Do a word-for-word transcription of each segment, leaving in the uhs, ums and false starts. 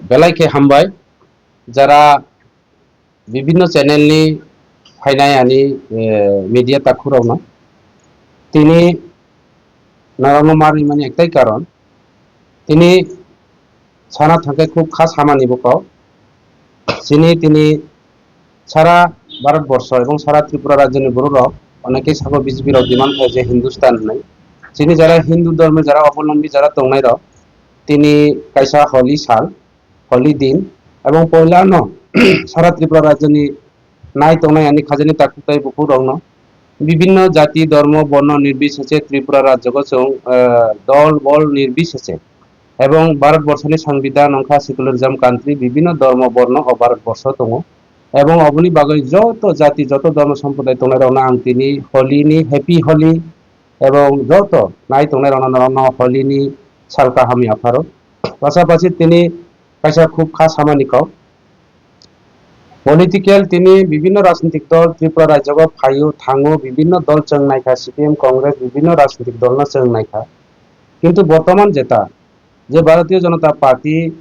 Belai khe hambai, jara bibinno channel ni phainai ani, eh, media takhurokno. Tini norokno ma rimani ektai karon, tini sana thangkhe khub kha samani bo kok. Chini tini sara Bharat borsho ebong sara Tripura rajyoni borok rok onekhe sabo B J P rok demand khlai je Hindustan hinwi. Chini jara Hindu dhormo jara obolombi jara tongnai rok tini kaisa holi sal, holi din, ebong poila no sara Tripura rajyoni nai tongnai ani khajani takhuk tei bukhuk rokno bibinno jati, dhormo, borno nirbisese Tripura rajyogo chwng, eh, dol bol nirbisese ebong Bharat borsoni sangbidan wngkha secularism country, bibinno dhormo borno o Bharat borsho tongo ebong oboni bagwi joto jati, joto dhormo somprodai tongnai rokno ang tini holi ni happy holi ebong joto nai tongnai rokno, norokno holi ni sal kaham yapharo. Pasapasi tini kaisa khub kha samani kok. Political tini bibinno rajnitik dol Tripura rajyogo phaio, thango, bibinno dol chwng naikha, C P M, Congress, bibinno rajnitik dolno chwng naikha. Kintu bortoman jeta je Bharatiya Janata Party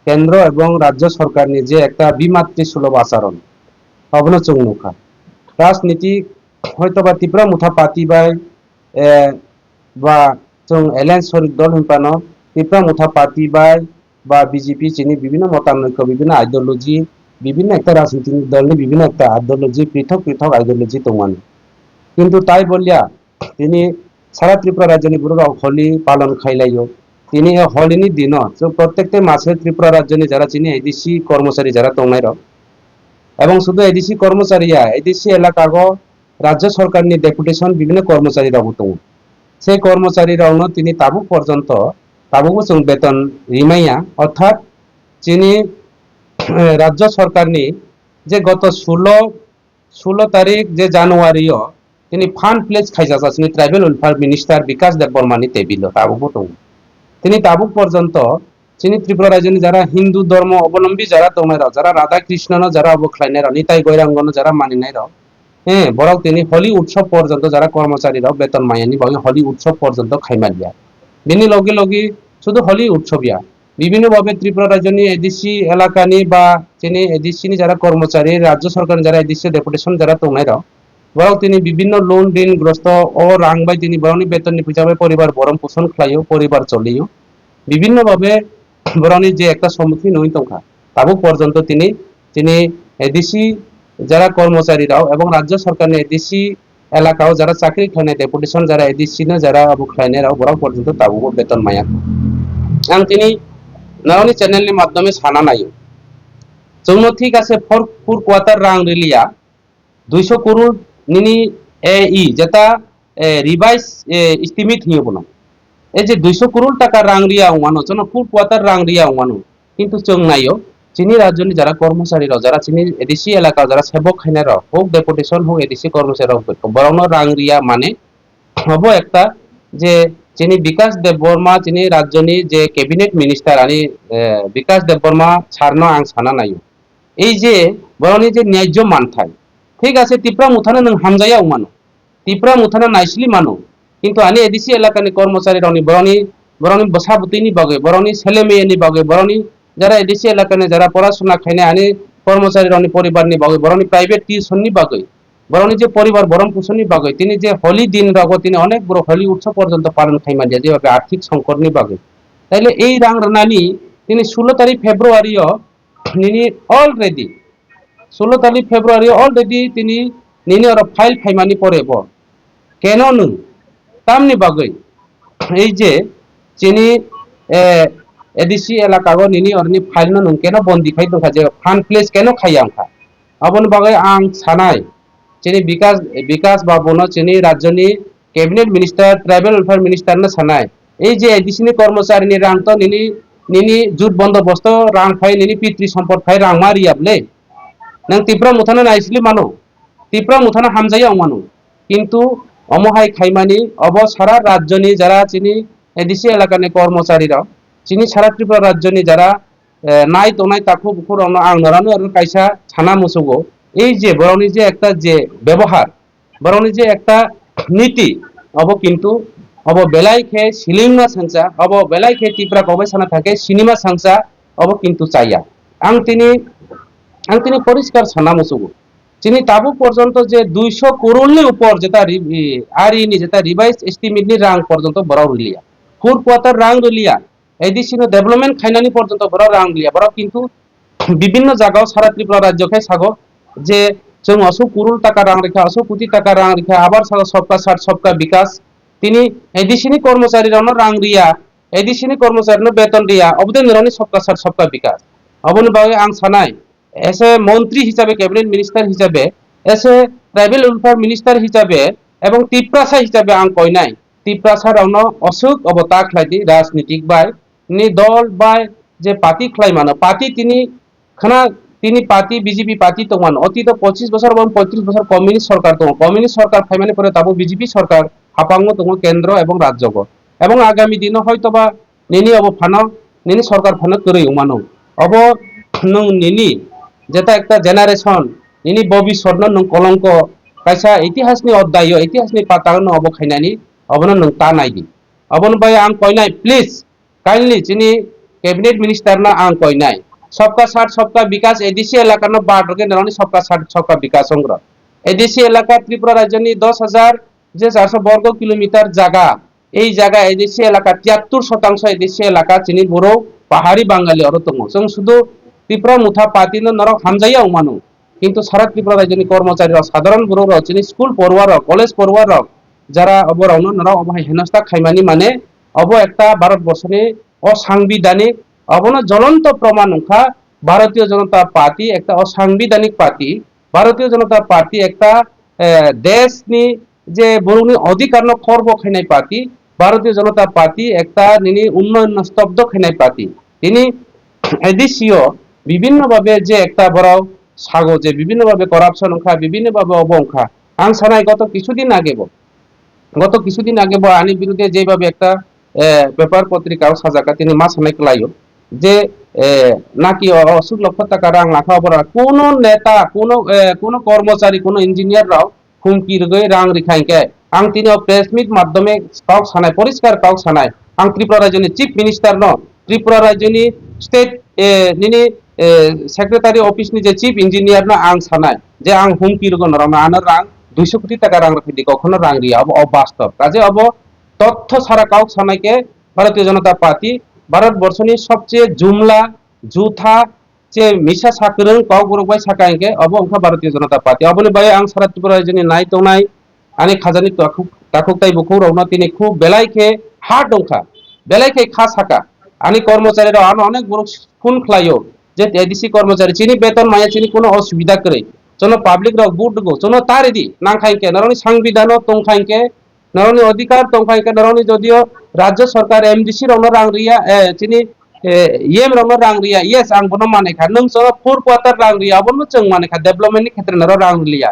kendro ebong rajyo sorkarni je ekta bimatri sulob acharon, obono chwng nukha. Rajniti hoitoba Tipra Motha Party bai, eh, ba chwng alliance sorik dol hinphano Tipra Motha Party bai ba B J P chini bibinno motanoi kho, bibinno ideology, bibinno ekta rajniti dolni bibinno ekta ideology, prithok prithok ideology tongmani. Kintu tai bolya, tini sara Tripura rajyoni borok rok holi palon khai laio. Tini e holi ni dino chwng prottekte mase Tripura rajyoni jara chini A D C kormochari jara tongnai rok, ebong sudu A D C kormochari ya, A D C elaka go rajyo sorkarni deputation bibinno kormochari rok bo tongo. Sei kormochari rokno tini tabuk porjonto tabukbo chwng beton rimaya, orthat chini rajyo sorkarni je goto sulo, sulo tarik je January o tini fund pledge khaijak chini tribal welfare minister Bikash Debbarma ni table o tabukbo tongo. Tini tabuk porjonto chini Tripura rajyoni jara Hindu dhormo obolombi jara tongnai rok, jara Radha Krishna no jara obo khlainai rok, Nitai Goiranga no jara maninai rok, eh, borok tini holi utsob porjonto jara kormochari rok beton mayani bagwi holi utsob porjonto khaimaliya. Bini logi logi sudu holi utsob ya, bibinno babe Tripura rajyoni A D C elakani ba chini A D C ni jara kormochari, rajyo sorkarni jara A D C deputation jara tongnai rok, borok tini bibinno loan rin grosto o rang bai tini borokni betonni pisa bai poribar boron poson khlaio, poribar choliyo. Bibinno babe borokni je ekta sommukhin wngwi tongkha. Tabuk porjonto tini chini A D C jara kormochari rok ebong rajyo sorkarni A D C elaka o jara chakri khlainai deputation jara A D C no jara abo khlainai rok borok porjonto tabukbo beton maya. Ang tini norokni channel ni madhyome sana naio. Chwngno thik ase four, four quarter rang riliya, duiso kurul nini A E, jeta, eh, revise, eh, estimate hinyo bono. Ei je duiso kurul taka rang riya wngmano, jono four quarter rang riya wngmano. Kintu chwng naio, chini rajyoni jara kormochari rok, jara chini A D C elaka jara sebok khainai rok, huk deputation, huk A D C kormochari rok, borokno rang riya mane, obo ekta je chini Bikash Debbarma, chini rajyoni je cabinet minister ani, eh, Bikash Debbarma sir no ang sana naio. Ei je borokni je nyajyo manthai, thik ase Tipra Mothano nwng hamjaya wngmano, Tipra Mothano naisili mano, kintu ani A D C elakani kormochari rokni borokni, borokni bwsa bwtwini bagwi, borokni sele meyani bagwi, borokni jara A D C elakani jara porasuna khainai ani kormochari rokni poribarni bagwi, borokni private tuition ni bagwi, borokni je poribar boron posonni bagwi tini je holi din rogo tini onek borok holi utsob porjonto palon khaimaliya, jeba be arthik songkot ni bagwi. Taile ei rang rwnani tini sulo tarik February o nini already, sulo tarik February o already tini nini oro file khaimani pore bo keno nwng tamni bagwi ei je chini, eh, A D C elaka o nini oroni file no nwng keno bondi khai tongkha je fund pledge keno khaiya wngkha. Aboni bagwi ang sanai, chini Bikash, Bikash Babu no chini rajyoni cabinet minister, tribal welfare minister no sanai, ei je A D C ni kormochari ni rang to nini, nini jut bondobosto rang phai, nini pitri sompot phai rang ma riya bwle? Nang Tipra Mothano naisili mano, Tipra Mothano hamjaya wngmano, kintu omo hai khaimani obo sara rajyoni jara chini A D C elakani kormochari rok, chini sara Tripura rajyoni jara eh, nai tongnai takhuk bukhuk rokno ang norano aro kaisa sana muchugo. Ei je borokni je ekta je bebohar, borokni je ekta niti, obo kintu obo belai khe silingma sangsa, obo belai khe Tipra kokbai sana thangkhe sinima sangsa, obo kintu chaya. Ang tini, ang tini poriskar sana musugo. Chini tabuk porjonto je duiso kurulni upor jeta ri-, i, arini jeta revised estimate ni rang porjonto borok riliya. Four quarter rang riliya. A D C no development khainani porjonto borok rang riliya. Borok kintu bibinno jagao sara Tripura rajyo khai sago je chwng aswk kurul taka rang rikha, aswk koti taka rang rikha, abar sago sabka saath sabka bikas. Tini A D C ni kormochari rokno rang riya, A D C ni kormochari no beton riya, obodai norokni sabka saath sabka bikas. Oboni bagwi ang sanai, as a montri hisabe, cabinet minister hisabe, as a tribal welfare minister hisabe, ebong Tiprasa hisabe ang koinai. Tiprasa rokno aswk obo ta khlai di, rajnitik bai, ni dol bai je party khlai mano, party tini khna tini party B J P party tongmano, otito pochis bosor ba poitris bosor communist sorkar tongo, communist sorkar phaimani pore tabuk B J P sorkar hapango tongo kendro ebong rajyogo, ebong agami dino hoitoba nini obo phano, nini sorkar phano kwrwi wngmano. Obo nwng nini jeta ekta generation, nini bobisotno nwng kolongko kaisa itihasni oddayo, itihasni patano obo khainani, obono nwng ta naidi. Obono bai ang koinai, please, kindly chini cabinet minister no ang koinai. Sabka saath sabka bikas A D C elaka no bad rwgwi norokni sabka saath sabka bikas ongro. A D C elaka Tripura rajyoni dos hajar je charso borgo kilometer jaga, ei jaga A D C elaka tiyattur shotangso A D C elaka chini borok pahari Bangali oro tongo. Chwng sudu Tipra Motha party no norok hamjaya wngmano. Kintu sara Tripura rajyoni kormochari rok, sadharon borok rok, chini school poruwa rok, college poruwa rok, jara obo rokno norok obo hai henostak khaimani mane obo ekta Bharat borsoni osangbidanik, obono jolonto proman wngkha Bharatiya Janata Party ekta osangbidanik party. Bharatiya Janata Party ekta, eh, deshni je borokni odhikarno khorbo khainai party. Bharatiya Janata Party ekta nini unnoyonno stobdo khainai party. Tini A D C o bibinno babe je ekta borok sago je bibinno babe corruption wngkha, bibinno babe obo wngkha. Ang sanai goto kisudin agebo, goto kisudin agebo ani birude jebhabe ekta, eh, paper potrika o sajaka tini ma sanai kwlaio je, eh, naki o, o suk lokho taka rang lakha obo rang. Kuno neta, kuno, eh, kuno kormochari, kuno engineer rok humki rwgwi rang rikha hinkhe ang tini o press meet maddhome kok sanai, poriskar kok sanai. Ang Tripura rajyoni chief minister no, Tripura rajyoni state, eh, nini, eh, secretary office ni je chief engineer no ang sanai je ang humki rwgo norokno, ano rang duiso koti taka rang rwphidi, kokhono rang riya, obo, obo bastob. Kaje obo totho sara kok sanai khe Bharatiya Janata Party, Bharat borsoni sobche jumla, jutha, je misa sakwrwng kokborok bai saka hinkhe obo wngkha Bharatiya Janata Party. Oboni bai ang sara Tripura rajyoni nai tongnai ani khajani takhuk, takhuk tai bukhuk rokno tini khub belai khe hard wngkha, belai khe kha saka. Ani kormochari rok ano onek borok phone khlaio je A D C kormochari chini beton maya chini kuno osubida kwrwi. Chwngno public rok vote rwgo, chwngno ta ridi, nangkha hinkhe norokni sangbidhano tongkha hinkhe, norokni odhikar tongkha hinkhe, norokni jodio rajya sarkar M D C rokno rang riya, eh, chini, eh, E M rokno rang riya, yes, ang bono manai kha. Nwng chwngno four quarter rang riya, abono chwng manai kha, development ni khetre norok rang riliya.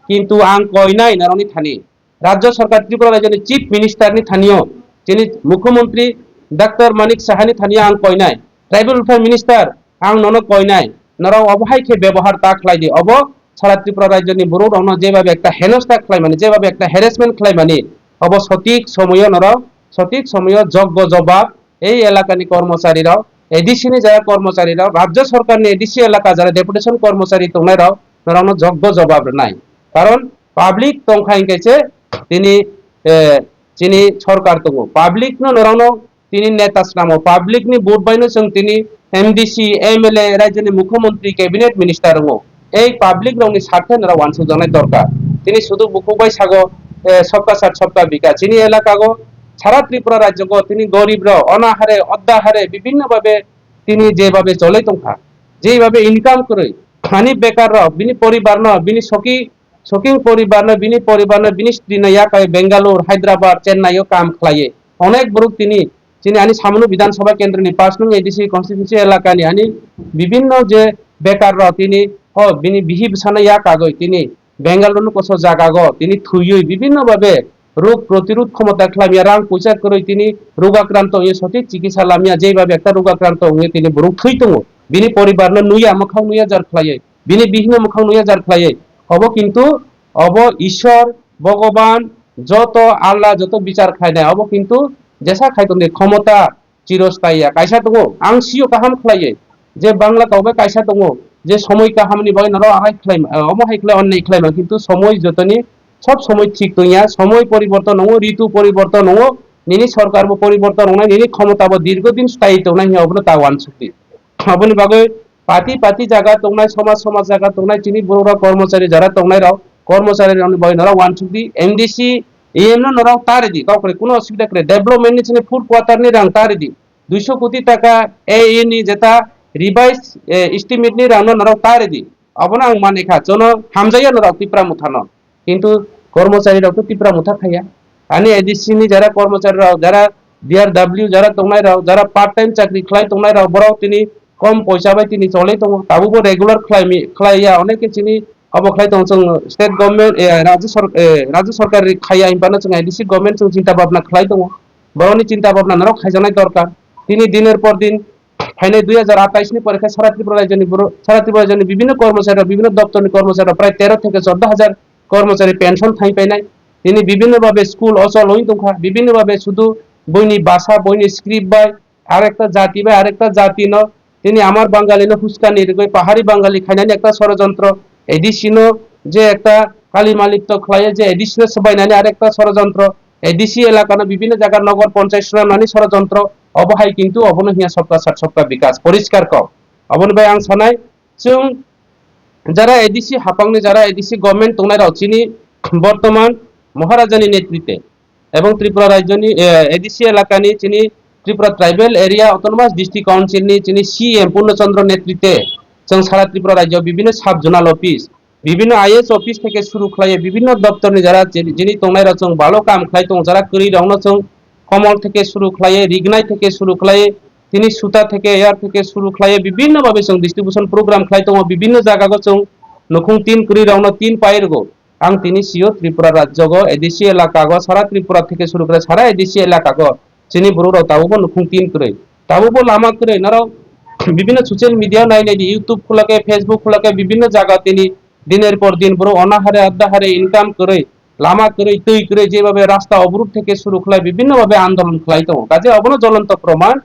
Kintu ang koinai norokni thani, rajya sarkar Tripura rajyoni chief minister ni thanio, chini mukhyamantri Doctor Manik Saha ni thanio ang koinai, tribal welfare minister ang nono koinai, norok obo hai khe bebohar ta khlai di, obo sara Tripura rajyoni borok rokno jebhabe ekta henostak khlaimani, jebhabe ekta harassment khlaimani, obo sotik somoyo norok, sotik somoyo jogbo jobab ei elakani kormochari rok, A D C ni jara kormochari rok, rajya sarkar ni A D C elaka jara deputation kormochari tongnai rok, norokno jogbo jobab rwnai. Karon public tongkha hinkhe se tini, eh, chini sarkar tongo, public no norokno tini neta swnamo, public ni vote bai no chwng tini M D C, M L A, rajyoni mukhyamantri, cabinet minister wngo. Ei public rokni sarthe norok uansukjaknai dorkar. Tini sudu bukhuk bai sago, eh, sabka saath sabka bikas. Chini elaka go, sara Tripura rajyo go tini gorib rok, onahare, oddahare, bibinno babe tini je babe choloi tongkha, je babe income kwrwi, ani bekar rok, bini poribar no, bini soki soking poribarno, bini poribarno, bini strino yakai Bangalore, Hyderabad, Chennai o kam khlaiwi. Onek borok tini, chini ani Samunu Bidhan Sabha kendroni pash nung A D C constituency elakani ani bibinno je bekar rok tini, o bini bihi bwsano yakagwi tini Bangalore no koso jagago tini thwiwi bibinno babe rog protirod khomota khlaimya, rang puisa kwrwi tini rog akranto wngwi sothik chikitsa lamya, jei babe ekta rog akranto wngwi tini borok thwi tongo. Bini poribarno nuya, mwkhang nuya jar khlaiwi. Bini bihikno mwkhang nuya jar khlaiwi. Obo kintu, obo Ishwar, Bhogoban, joto Allah, joto bichar khlainai. Obo kintu jesa khai tongdi, khomota chirosthai ya. Kaisa tongo, ang sio kaham khlaiwi. Je Bangla kok bai kaisa tongo, je somoi kaham ni bagwi norok ahai khlai ma, omo hai khlai onnai khlai ma, kintu somoi jotoni sob somoi thik tongya, somoi poriborton wngo, ritu poriborton wngo, nini sorkar bo poriborton wngnai, nini khomota bo dirgo din sthayi tongnai hiya obono ta wansukdi. Aboni bagwi party party jaga tongnai, somaj somaj jaga tongnai, chini borok rok kormochari jara tongnai rok, kormochari rokni bagwi norok wansukdi, M D C, E M no norok ta ridi, kok kwrwi, kuno osubida kwrwi, development ni chini food quarter ni rang ta ridi, duiso koti taka A A ni jeta revise, eh, estimate ni rang no norok ta ridi, abono ang mani kha, jono hamjaya norok Tipra Motha no. Kintu kormochari rok to Tipra Motha khaiya. Ani A D C ni jara kormochari rok, jara D R W jara tongnai rok, jara part time chakri khlai tongnai rok, borok tini kom poisa bai tini cholai tongo. Tabukbo regular khlai mi, khlaiya, oneke chini obo khlai tongo chwng state government, eh, rajya sor-, eh, rajya sorkar ri khaiya hinphano chwng A D C government chwng chinta bhabna khlai tongo. Borokni chinta bhabna norok khaijaknai dorkar. Tini diner por din phainai dui hajar atais ni pore khe sara Tripura rajyoni borok, sara Tripura rajyoni bibhinno kormochari rok, bibhinno doptor ni kormochari rok prai tero theke chordo hajar kormochari pension thang painai. Tini bibhinno bhabe school ochol wng tongkha, bibhinno bhabe sudu boini basa, boini script bai arekta jati bai arekta jati no tini amar Bangali no huskani rigwi pahari Bangali khainani ekta sorojontro, A D C no je ekta kalimalipto khlaiya je A D C no swbainani arekta sorojontro, A D C elaka no bibhinno jaga nogor ponchayat swnamnani sorojontro, obo hai kintu obono hiya sabka sath sabka bikas poriskar kok. Oboni bai ang sanai, chwng jara A D C hapangni, jara A D C government tongnai rok chini bortoman Maharaja ni netrite ebong Tripura rajyoni, eh, A D C elakani chini Tripura Tribal Area Autonomous District Council ni chini C E M Purno Chandra netrite chwng sara Tripura rajyo bibhinno sub zonal office, bibhinno I A S office theke suru khlaiwi bibhinno doptor ni jara chini, chini tongnai rok chwng balo kam khlai tongo, jara kwrwi rok no chwng komol theke suru khlaiwi, rignai theke suru khlaiwi, tini suta theke, yar theke suru khlaiwi, bibhinno bhabe chwng distribution program khlai tongo, bibhinno jaga go chwng nukhung tin kwrwi rok no tin pai rwgo. Ang tini sio Tripura rajyo go, A D C elaka go, sara Tripura theke suru khlai sara A D C elaka go chini borok rok tabukbo nukhung tin kwrwi, tabukbo lama kwrwi. Norok bibhinno social media nai nai di, YouTube khulake, Facebook khulake, bibhinno jaga tini diner por din borok ona hare adda hare income kwrwi, lama kwrwi, twi kwrwi, jebhabe rasta obrut theke suru khlai, bibhinno bhabe andolon khlai tongo. Kaje obono jolonto proman,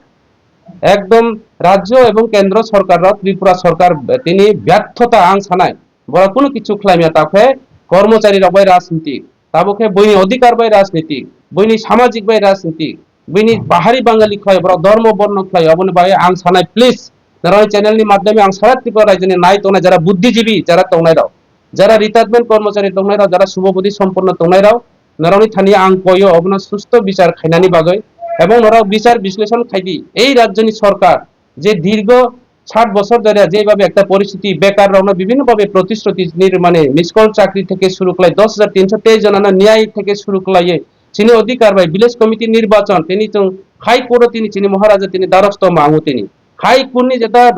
ekdom rajyo ebong kendro sorkar rok, Tripura sorkar tini byarthota ang sanai. Borok kunu kichu khlaimya, ta khe kormochari rok bai rajniti, tabuk khe buini odhikar bai rajniti, buini samajik bai rajniti, buini pahari Bangali khlai, borok dhormo borno khlai, oboni bagwi ang sanai, please, norokni channel ni madhyome ang sara Tripura rajyoni nai tongnai jara buddhijibi jara tongnai rok, jara retirement kormochari tongnai rok, jara subobudhi somponno tongnai rok, norokni thani ang koyo obono susto bichar khainani bagwi, ebong norok bichar bisleshon khaidi, ei rajyoni sorkar je dirgo sat bosor dhore jebhabe ekta poristiti, bekar rokno bibhinno bhabe protishruti ni rwmani, miss call chakri theke suru khlai dos hajar tinso teis jonano niyai theke suru khlaiwi chini odhikar bai village committee nirbachon tini chwng High Court o tini chini Maharaja tini darosto mango tini. High Court ni jeta,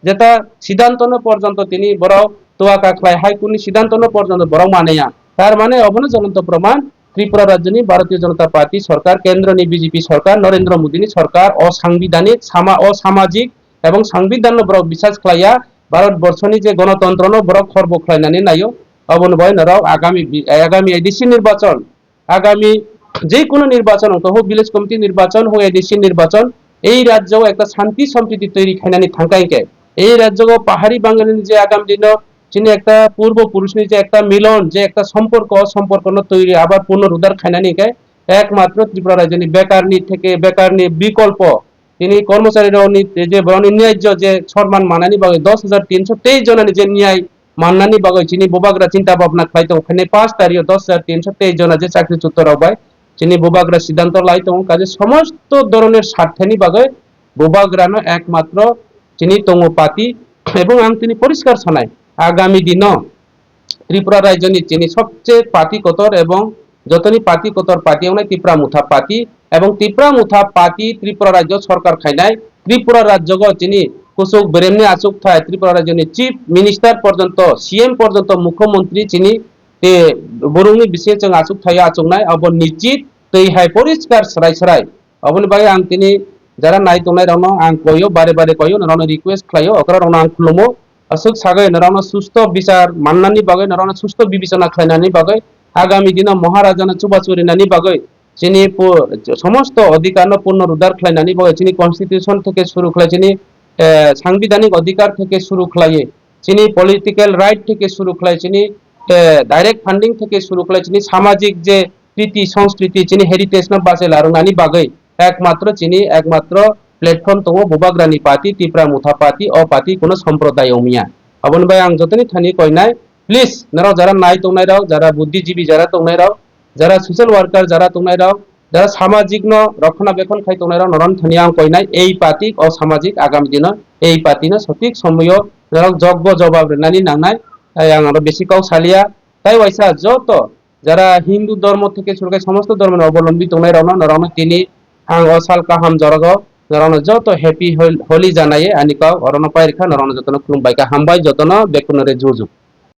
jeta siddhanto no porjonto tini borok toaka khlai, High Court ni siddhanto no porjonto borok manaya. Tar mane obono jolonto proman Tripura rajyoni Bharatiya Janata Party sorkar, kendroni B J P sorkar, Narendra Modi ni sorkar, o sangbidanik, sama-, o samajik ebong sangbidan no borok bisas khlaiya, Bharat borso ni je gonotontro no borok khorbo khlainani naio, oboni bagwi norok agami bi-, agami A D C nirbachon, agami je kono nirbachon wngkha, ho village committee nirbachon, ho A D C nirbachon, ei rajyo o ekta shanti sompriti toiri khainani thangkha hinkhe, ei rajyo o pahari Bangali ni je agami dino chini ekta purbo purush ni je ekta milon, je ekta somporko, o somporko no toiri abar puno rudar khainani hinkhe ekmatro Tripura rajyoni bekarni theke, bekarni bikolpo, tini kormochari rokni je borokni nyajyo je sorman manani bagwi dos hajar tinso teis jonani je nyai mannani bagwi chini bubagra chinta bhabna khlai tongo. Phainai paanch tarikh o dos hajar tinso teis jona je chakri chutto rok bai chini bubagra siddhanto lai tongo. Kaje somosto dhoroner sartheni bagwi bubagra no ekmatro chini tongo party, ebong ang tini poriskar sanai, agami dino Tripura rajyoni chini sobche party kotor ebong jotoni party kotor party wngnai Tipra Motha party, ebong Tipra Motha party Tripura rajyo sorkar khainai Tripura rajyogo chini kuchuk beremni achukthai Tripura rajyoni chief minister porjonto, C M porjonto, mukhyamantri chini te borokni bisingo chwng achukthai achuknai abo nichit twi hai poriskar srai srai. Oboni bagwi ang tini jara nai tongnai rokno ang koyo, bare bare koyo, norokno request khlaio, okra rokno ang khulumo. Aswk sagwi norokno susto bichar mannani bagwi, norokno susto bibechona khlainani bagwi, agami dino Maharajano chubachu rinani bagwi, chini pu-, somosto odhikarno purno rudar khlainani bagwi, chini constitution theke suru khlai chini eh, সাংবিধানিক অধিকার থেকে শুরু খালাইয়ে, chini political right থেকে শুরু খালাই, chini, eh, direct funding থেকে শুরু খালাই, chini সামাজিক যে রীতি সংস্কৃতি, chini heritage no bachai larwngnani bagwi ekmatro chini ekmatro platform tongo Bubagrani party, Tipra Motha party, o party kuno somproday wngya. Aboni bai ang jotoni thani koinai, please, norok jara nai tongnai rok, jara buddhijibi jara tongnai rok, jara social worker jara tongnai rok, jara samajik no rokhona bekhon khai tongnai rok, norok thani ang koinai, ei party o samajik agami dino ei party no sothik somoyo norok jogbo jobab rinani nangnai. Tai ang aro besi kok salia, tai waisa joto jara Hindu dhormo theke suru khai somosto dhormo ni obolombi tongnai rokno, norokno tini ang o sal kaham jorago norokno joto happy hol-, holi janaiye ani kok orono pairikha, norokno jotono khulumbai kha, hambai jotono bekkuno re juju.